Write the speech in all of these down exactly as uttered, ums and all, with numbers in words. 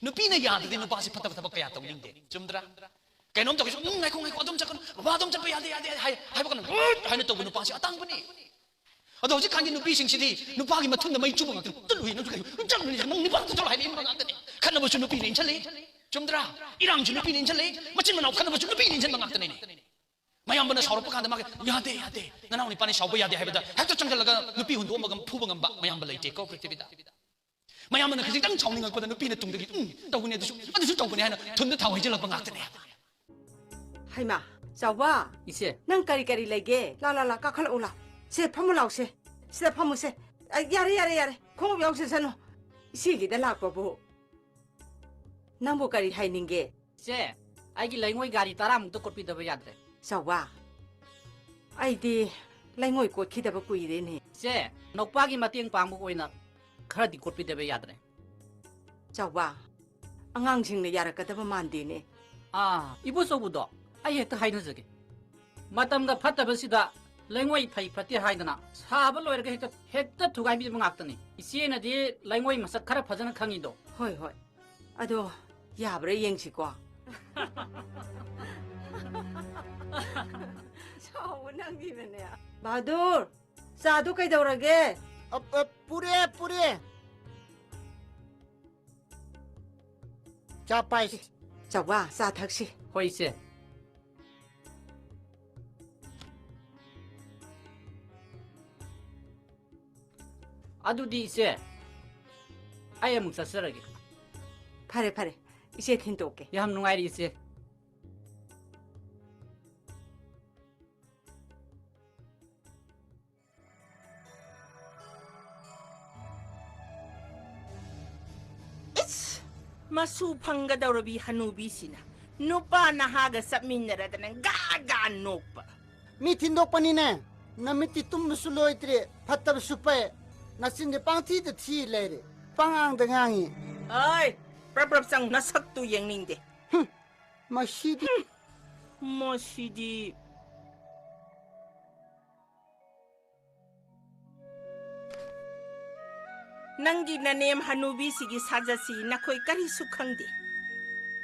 ꯅꯨꯄꯤꯅ ꯌꯥꯗ꯭ꯔꯗꯤ ꯅꯨꯄꯥꯁꯤ ꯐꯠꯇꯕ ꯊꯕꯛ ꯀꯌꯥ ꯇꯧꯅꯤꯡꯗꯦ, ꯆꯨꯝꯗ꯭ꯔꯥ? ꯀꯩꯅꯣꯝ ꯇꯧꯒꯦꯁꯨ, "ꯎꯝ, ꯉꯥꯏꯈꯣ, ꯉꯥꯏꯈꯣ, ꯑꯗꯨꯝ ꯆꯠꯀꯅꯨ, ꯕꯕꯥ, ꯑꯗꯨꯝ ꯆꯠꯄ ꯌꯥꯗꯦ, ꯌꯥꯗꯦ" ꯍꯥꯏ, ꯍꯥꯏꯕ ꯀꯥꯟꯗ "ꯎꯠ" ꯍꯥꯏꯅ ꯇꯧꯕ ꯅꯨꯄꯥꯁꯤ ꯑꯇꯥꯡꯕꯅꯤ꯫ ꯑꯗꯣ ꯍꯧꯖꯤꯛꯀꯥꯟꯒꯤ ꯅꯨꯄꯤꯁꯤꯡꯁꯤꯗꯤ ꯅꯨꯄꯥꯒꯤ ꯃꯊꯨꯟꯗ ꯃꯩ ꯆꯨꯕ ꯉꯥꯛꯇꯅꯤ꯫ "ꯆꯠꯂꯨꯏ, ꯅꯪꯁꯨ ꯀꯩꯅꯣ, ꯆꯠꯂꯨꯏ, ꯅꯪ ꯅꯨꯄꯥ ꯆꯠꯂꯣ" ꯍꯥꯏꯅ ꯏꯟꯕ ꯉꯥꯛꯇꯅꯤ꯫ ꯈꯠꯅꯕꯁꯨ ꯅꯨꯄꯤꯅ ꯏꯟꯁꯤꯜꯂꯤ, ꯆꯨꯝꯗ꯭ꯔꯥ? ꯏꯔꯥꯡꯁꯨ ꯅꯨꯄꯤꯅ ꯏꯟꯁꯤꯜꯂꯤ, ꯃꯆꯤꯟ ꯃꯅꯥꯎ ꯈꯠꯅꯕꯁꯨ ꯅꯨꯄꯤꯅ ꯏꯟꯁꯤꯟꯕ ꯉꯥꯛꯇꯅꯤꯅꯦ꯫ ꯃꯌꯥꯝꯕꯅ ꯁꯥꯎꯔꯛꯄ ꯀꯥꯟꯗ ꯃꯥꯒꯤ "ꯌꯥꯗꯦ, ꯌꯥꯗꯦ, ꯅꯅꯥꯎ ꯅꯨꯄꯥꯅ ꯁꯥꯎꯕ ꯌꯥꯗꯦ" ꯍꯥꯏꯕꯗ ꯍꯦꯛꯇ ꯆꯪꯁꯤꯜꯂꯒ ꯅꯨꯄꯤ ꯍꯨꯟꯗꯣꯛꯑꯝꯃꯒ ꯐꯨꯕ ꯉꯝꯕ ꯃꯌꯥꯝꯕ ꯂꯩꯇꯦꯀꯣ ꯄ꯭ꯔꯤꯊꯤꯕꯤꯗ꯫ ꯃꯌꯥꯝꯕꯅ ꯈꯖꯤꯛꯇꯪ ꯁꯥꯎꯅꯤꯡꯉꯛꯄꯗ ꯅꯨꯄꯤꯅ ꯇꯨꯡꯗꯒꯤ "ꯎꯝ, ꯇꯧꯒꯅꯤ, ꯑꯗꯨꯁꯨ, ꯑꯗꯨꯁꯨ ꯇꯧꯒꯅꯤ" ꯍꯥꯏꯅ ꯊꯨꯝꯗ ꯊꯥꯎ ꯍꯩꯖꯤꯜꯂꯛꯄ ꯉꯥꯛꯇꯅꯦ꯫ ꯍꯩꯃꯥ, ꯆꯥꯎꯕ, ꯏꯆꯦ꯫ ꯅꯪ ꯀꯔꯤ ꯀꯔꯤ ꯂꯩꯒꯦ? ꯂꯥ, ꯂꯥ, ꯂꯥ, ꯀꯥꯈꯠꯂꯛꯎ, ꯂꯥ꯫ ꯁꯦ, ꯐꯝꯃꯨ ꯂꯥꯎꯁꯦ꯫ ꯁꯤꯗ ꯐꯝꯃꯨꯁꯦ꯫ ꯑ, ꯌꯥꯔꯦ, ꯌꯥꯔꯦ, ꯌꯥꯔꯦ꯫ ꯈꯣꯡꯎꯞ ꯌꯥꯎꯁꯁꯅꯨ꯫ ꯏꯆꯦꯒꯤꯗ ꯂꯥꯛꯄꯕꯨ ꯅꯪꯕꯨ ꯀꯔꯤ ꯍꯥꯏꯅꯤꯡꯒꯦ? ꯏꯆꯦ, ꯑꯩꯒꯤ ꯂꯩꯉꯣꯏ ꯒꯥꯔꯤ ꯇꯔꯥꯃꯨꯛꯇ ꯀꯣꯠꯄꯤꯗꯕ ꯌꯥꯗ꯭ꯔꯦ꯫ ꯆꯥꯎꯕ, ꯑꯩꯗꯤ ꯂꯩꯉꯣꯏ ꯀꯣꯠꯈꯤꯗꯕ ꯀꯨꯏꯔꯦꯅꯦ꯫ ꯏꯆꯦ, ꯅꯧꯄꯥꯒꯤ ꯃꯇꯦꯡ ꯄꯥꯡꯕ ꯑꯣꯏꯅ ꯈꯔꯗꯤ ꯀꯣꯠꯄꯤꯗꯕ ꯌꯥꯗ꯭ꯔꯦ꯫ ꯆꯥꯎꯕ, ꯑꯉꯥꯡꯁꯤꯡꯅ ꯌꯥꯔꯛꯀꯗꯕ ꯃꯥꯟꯗꯦꯅꯦ꯫ ꯑꯥ, ꯏꯕꯣꯆꯧꯕꯗꯣ ꯑꯩ ꯍꯦꯛꯇ ꯍꯥꯏꯅꯖꯒꯦ꯫ ꯃꯇꯝꯒ ꯐꯠꯇꯕꯁꯤꯗ ꯂꯩꯉꯣꯏ ꯐꯩ ꯐꯠꯇꯦ ꯍꯥꯏꯗꯅ ꯁꯥꯕ ꯂꯣꯏꯔꯒ ꯍꯦꯛꯇ, ꯍꯦꯛꯇ ꯊꯨꯒꯥꯏꯕꯤꯕ ꯉꯥꯛꯇꯅꯤ꯫ ꯏꯆꯦꯅꯗꯤ ꯂꯩꯉꯣꯏ ꯃꯁꯛ ꯈꯔ ꯐꯖꯅ ꯈꯪꯉꯤꯗꯣ꯫ ꯍꯣꯏ, ꯍꯣꯏ꯫ ꯑꯗꯣ ꯌꯥꯕ꯭ꯔꯥ ꯌꯦꯡꯁꯤꯀꯣ꯫ ꯁꯥꯎꯕ ꯅꯪꯒꯤꯅꯅꯦ꯫ ꯕꯍꯥꯗꯨꯔ, ꯆꯥꯗꯨ ꯀꯩꯗꯧꯔꯒꯦ? ꯑ, ꯑ, ꯄꯨꯔꯦ, ꯄꯨꯔꯦ꯫ ꯆꯥ ꯄꯥꯏꯁꯤ꯫ ꯆꯥꯎꯕ, ꯆꯥ ꯊꯛꯁꯤ꯫ ꯍꯣꯏ, ꯏꯆꯦ꯫ ꯑꯗꯨꯗꯤ ꯏꯆꯦ, ꯑꯩ ꯑꯃꯨꯛ ꯆꯠꯆꯔꯒꯦ꯫ ꯐꯔꯦ, ꯐꯔꯦ꯫ ꯏꯆꯦ ꯊꯤꯟꯇꯣꯛꯀꯦ꯫ ꯌꯥꯝ ꯅꯨꯡꯉꯥꯏꯔꯦ, ꯏꯆꯦ꯫ ꯏꯁ! ꯃꯁꯨ ꯐꯪꯒꯗꯧꯔꯕꯤ ꯍꯅꯨꯕꯤꯁꯤꯅ ꯅꯨꯄꯥ ꯅꯍꯥꯒ ꯆꯠꯃꯤꯟꯅꯔꯗꯅ ꯒꯥ ꯒꯥ ꯅꯣꯛꯄ꯫ ꯃꯤ ꯊꯤꯟꯗꯣꯛꯄꯅꯤꯅꯦ꯫ ꯅꯃꯤꯠꯇꯤ ꯇꯨꯝꯕꯁꯨ ꯂꯣꯏꯗ꯭ꯔꯤ, ꯐꯠꯇꯕꯁꯨ ꯐꯩ꯫ ꯅꯆꯤꯟꯗꯤ ꯄꯥꯡꯊꯤꯗ ꯊꯤ ꯂꯩꯔꯦ꯫ ꯄꯉꯥꯡꯗ ꯉꯥꯡꯉꯤ꯫ ꯑꯩ, ꯄ꯭ꯔꯞ ꯄ꯭ꯔꯞ ꯆꯪ, ꯅꯁꯛꯇꯨ ꯌꯦꯡꯅꯤꯡꯗꯦ꯫ ꯍꯨꯝ, ꯃꯁꯤꯗꯤ꯫ ꯍꯨꯝ, ꯃꯁꯤꯗꯤ꯫ ꯅꯪꯒꯤ ꯅꯅꯦꯝ ꯍꯅꯨꯕꯤꯁꯤꯒꯤ ꯁꯥꯖꯠꯁꯤ ꯅꯈꯣꯏ ꯀꯔꯤꯁꯨ ꯈꯪꯗꯦ꯫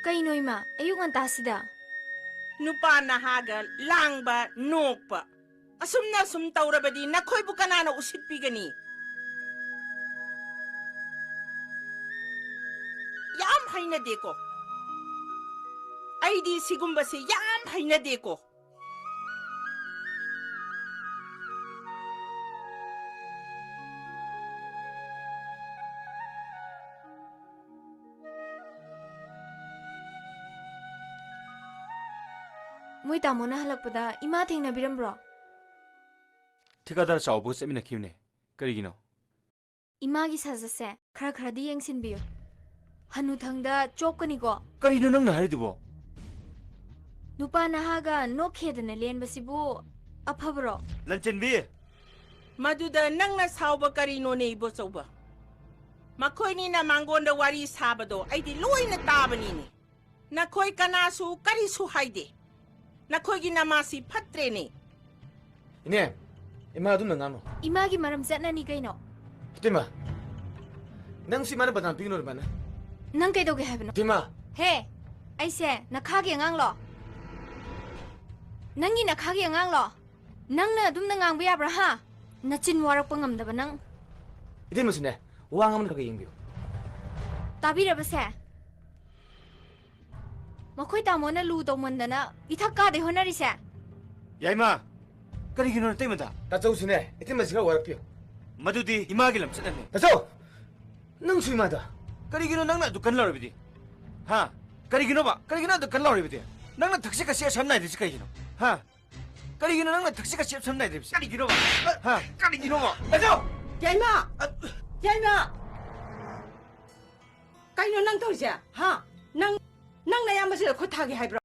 ꯀꯩꯅꯣ ꯏꯃꯥ, ꯑꯌꯨꯛ ꯉꯟꯇꯥꯁꯤꯗ? ꯅꯨꯄꯥ ꯅꯍꯥꯒ ꯂꯥꯡꯕ, ꯅꯣꯛꯄ, ꯑꯁꯨꯝꯅ ꯑꯁꯨꯝ ꯇꯧꯔꯕꯗꯤ ꯅꯈꯣꯏꯕꯨ ꯀꯅꯥꯅ ꯎꯁꯤꯠꯄꯤꯒꯅꯤ? ꯌꯥꯝ ꯍꯩꯅꯗꯦꯀꯣ꯫ ꯑꯩꯗꯤ ꯁꯤꯒꯨꯝꯕꯁꯤ ꯌꯥꯝ ꯍꯩꯅꯗꯦꯀꯣ꯫ ꯃꯣꯏ ꯇꯥꯃꯣꯅ ꯍꯜꯂꯛꯄꯗ ꯏꯃꯥ ꯊꯦꯡꯅꯕꯤꯔꯝꯕ꯭ꯔꯣ? ꯊꯤꯀꯥꯗꯥꯔ ꯆꯥꯎꯕꯒ ꯆꯠꯃꯤꯟꯅꯈꯤꯕꯅꯦ꯫ ꯀꯔꯤꯒꯤꯅꯣ? ꯏꯃꯥꯒꯤ ꯁꯥꯖꯠꯁꯦ ꯈꯔ ꯈꯔꯗꯤ ꯌꯦꯡꯁꯤꯟꯕꯤꯌꯨ꯫ ꯍꯅꯨꯊꯪꯗ ꯆꯣꯞꯀꯅꯤꯀꯣ꯫ ꯀꯔꯤꯅꯣ ꯅꯪꯅ ꯍꯥꯏꯔꯤꯗꯨꯕꯣ? ꯅꯨꯄꯥ ꯅꯍꯥꯒ ꯅꯣꯛꯈꯦꯗꯅ ꯂꯦꯟꯕꯁꯤꯕꯨ ꯑꯐꯕꯔꯣ? ꯂꯟꯆꯦꯟꯕꯤ! ꯃꯗꯨꯗ ꯅꯪꯅ ꯁꯥꯎꯕ ꯀꯔꯤꯅꯣꯅꯦ, ꯏꯕꯣꯆꯧꯕ? ꯃꯈꯣꯏꯅꯤꯅ ꯃꯥꯡꯒꯣꯟꯗ ꯋꯥꯔꯤ ꯁꯥꯕꯗꯣ ꯑꯩꯗꯤ ꯂꯣꯏꯅ ꯇꯥꯕꯅꯤꯅꯦ꯫ ꯅꯈꯣꯏ ꯀꯅꯥꯁꯨ ꯀꯔꯤꯁꯨ ꯍꯥꯏꯗꯦ꯫ ꯅꯈꯣꯏꯒꯤ ꯅꯃꯥꯁꯤ ꯐꯠꯇ꯭ꯔꯦꯅꯦ꯫ ꯏꯅꯦ, ꯏꯃꯥ ꯑꯗꯨꯝꯅ ꯉꯥꯡꯅꯨ꯫ ꯏꯃꯥꯒꯤ ꯃꯔꯝ ꯆꯠꯅꯅꯤ ꯀꯩꯅꯣ꯫ ꯏꯇꯩꯃ, ꯅꯪꯁꯤ ꯏꯃꯥꯅ ꯕꯗꯅꯥꯝ ꯄꯤꯒꯅꯨ ꯏꯃꯥꯅ꯫ ꯅꯪ ꯀꯩꯗꯧꯒꯦ ꯍꯥꯏꯕꯅꯣ? ꯏꯇꯩꯃ! ꯍꯦ, ꯑꯩꯁꯦ ꯅꯈꯥꯒꯤ ꯑꯉꯥꯡꯂꯣ? ꯅꯪꯒꯤ ꯅꯈꯥꯒꯤ ꯑꯉꯥꯡꯂꯣ? ꯅꯪꯅ ꯑꯗꯨꯝꯅ ꯉꯥꯡꯕ ꯌꯥꯕ꯭ꯔꯥ, ꯍꯥ? ꯅꯆꯤꯟ ꯋꯥꯔꯛꯄ ꯉꯝꯗꯕ ꯅꯪ꯫ ꯏꯇꯩꯃꯁꯨꯅꯦ, ꯋꯥ ꯉꯥꯡꯕꯗ ꯈꯔ ꯈꯔ ꯌꯦꯡꯕꯤꯌꯨ꯫ ꯇꯥꯕꯤꯔꯕꯁꯦ? ꯃꯈꯣꯏ ꯇꯥꯃꯣꯅ ꯂꯨ ꯇꯧꯃꯟꯗꯅ ꯏꯊꯛ ꯀꯥꯗꯩ ꯍꯣꯠꯅꯔꯤꯁꯦ꯫ ꯌꯥꯏꯃ! ꯀꯔꯤꯒꯤꯅꯣ ꯅꯇꯩꯃꯗ? ꯇꯥꯆꯧꯁꯨꯅꯦ, ꯏꯇꯩꯃꯁꯤ ꯈꯔ ꯋꯥꯔꯛꯄꯤꯌꯨ꯫ ꯃꯗꯨꯗꯤ ꯏꯃꯥꯒꯤ ꯂꯝꯆꯠꯅꯅꯤ꯫ ꯇꯥꯆꯧ! ꯅꯪꯁꯨ ꯏꯃꯥꯗ? ꯀꯔꯤꯒꯤꯅꯣ ꯅꯪꯅ ꯑꯗꯨ ꯀꯟ ꯂꯥꯎꯔꯤꯕꯗꯤ? ꯍꯥ? ꯀꯔꯤꯒꯤꯅꯣꯕ? ꯀꯔꯤꯒꯤꯅꯣ ꯑꯗꯨ ꯀꯟ ꯂꯥꯎꯔꯤꯕꯗꯤ? ꯅꯪꯅ ꯊꯛꯁꯤ ꯈꯥꯁꯤ ꯑꯁꯝ ꯅꯥꯏꯗ꯭ꯔꯤꯁꯤ ꯀꯩꯒꯤꯅꯣ? ꯍꯥ? ꯀꯔꯤꯒꯤꯅꯣ ꯅꯪꯅ ꯊꯛꯁꯤ ꯈꯥꯁꯤ ꯑꯁꯝ ꯅꯥꯏꯗ꯭ꯔꯤꯕꯁꯤ? ꯀꯔꯤꯒꯤꯅꯣꯕ? ꯍꯥ? ꯀꯔꯤꯒꯤꯅꯣꯕ? ꯇꯥꯆꯧ! ꯌꯥꯏꯃ! ꯑ- ꯌꯥꯏꯃ! ꯀꯩꯅꯣ ꯅꯪ ꯇꯧꯔꯤꯁꯦ? ꯍꯥ? ꯅꯪ, ꯅꯪ ꯅꯌꯥꯝꯕꯁꯤꯗ ꯈꯨꯠ ꯊꯥꯒꯦ ꯍꯥꯏꯕ꯭ꯔꯣ?